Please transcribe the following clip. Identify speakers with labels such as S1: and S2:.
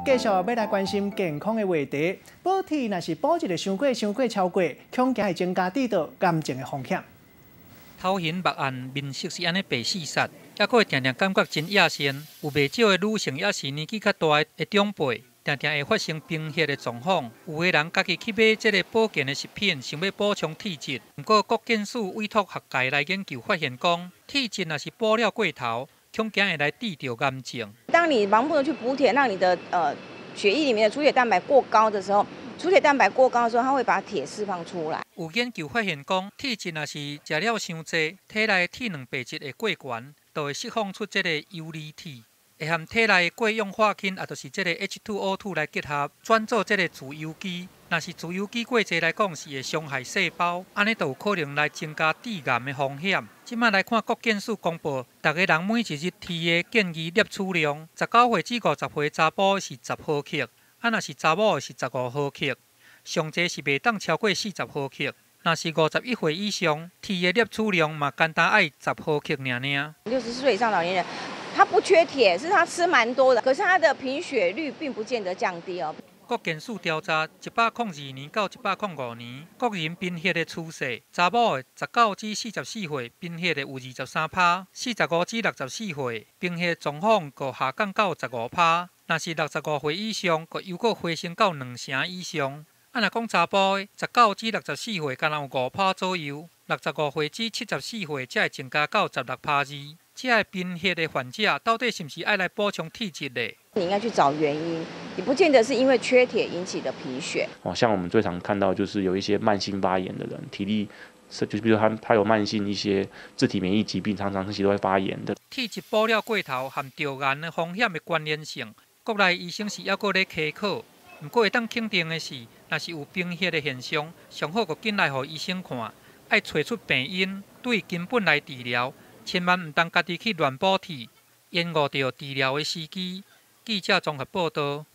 S1: 繼續欲來關心健康的話題，補鐵若是補一個傷過傷過超過，恐驚會增加得著癌症的風險。
S2: 頭暈目絚，面色是按呢白死煞，猶閣會定定感覺真厭神。有袂少的女性抑是年紀較大的長輩，定定會發生貧血的狀況。有的人家己去買這个保健的食品，想欲補充鐵質。毋過國健署委託學界來研究，發現講鐵質若是補了過頭，恐驚會來致著癌症。
S3: 當你盲目的去補鐵，讓你的血液裡面的儲鐵蛋白過高的時候，儲鐵蛋白過高的時候，它會把鐵釋放出來。
S2: 有研究發現講，鐵質若是食了傷濟，體內鐵蛋白質會過懸，就會釋放出這个游離鐵，會和體內的過氧化氫，也就是這个 H2O2 來結合，轉做這个自由基。若是自由基過濟來講，是會傷害細胞，按呢就有可能來增加致癌的風險。這擺來看國健署公布，逐个人每一日鐵的建議攝取量，19歲至50歲查埔是10毫克，啊若是查某的是15毫克，上濟是袂當超過40毫克。若是51歲以上，鐵的攝取量嘛，干焦愛10毫克爾爾。
S3: 64歲以上老年人，他不缺鐵，是他吃蠻多的，可是他的貧血率並不見得降低哦。
S2: 國健署調查，102年到102年，國人貧血的趨勢，查某的19至44歲貧血的有23趴，45至64歲貧血狀況閣下降到15趴，若是65歲以上，閣又閣回升到兩成以上。啊，若講查埔的，19至64歲，干焦有5趴左右；65歲至74歲，才會增加到16.2%。這个貧血的患者，到底是毋是愛來補充鐵質呢？
S3: 你應該去找原因，你不見得是因為缺鐵引起的貧血。
S4: 哦，像我們最常看到就是有一些慢性發炎的人，體力是就比如他有慢性一些自體免疫疾病，常常身體都會發炎的。
S2: 鐵質補了過頭和著癌的風險的關聯性，國內醫生是猶閣咧稽考。毋過會當肯定的是，若是有貧血的現象，上好閣緊來予醫生看，愛揣出病因，對根本來治療，千萬毋通家己去亂補鐵，延誤著治療的時機。記者綜合報導。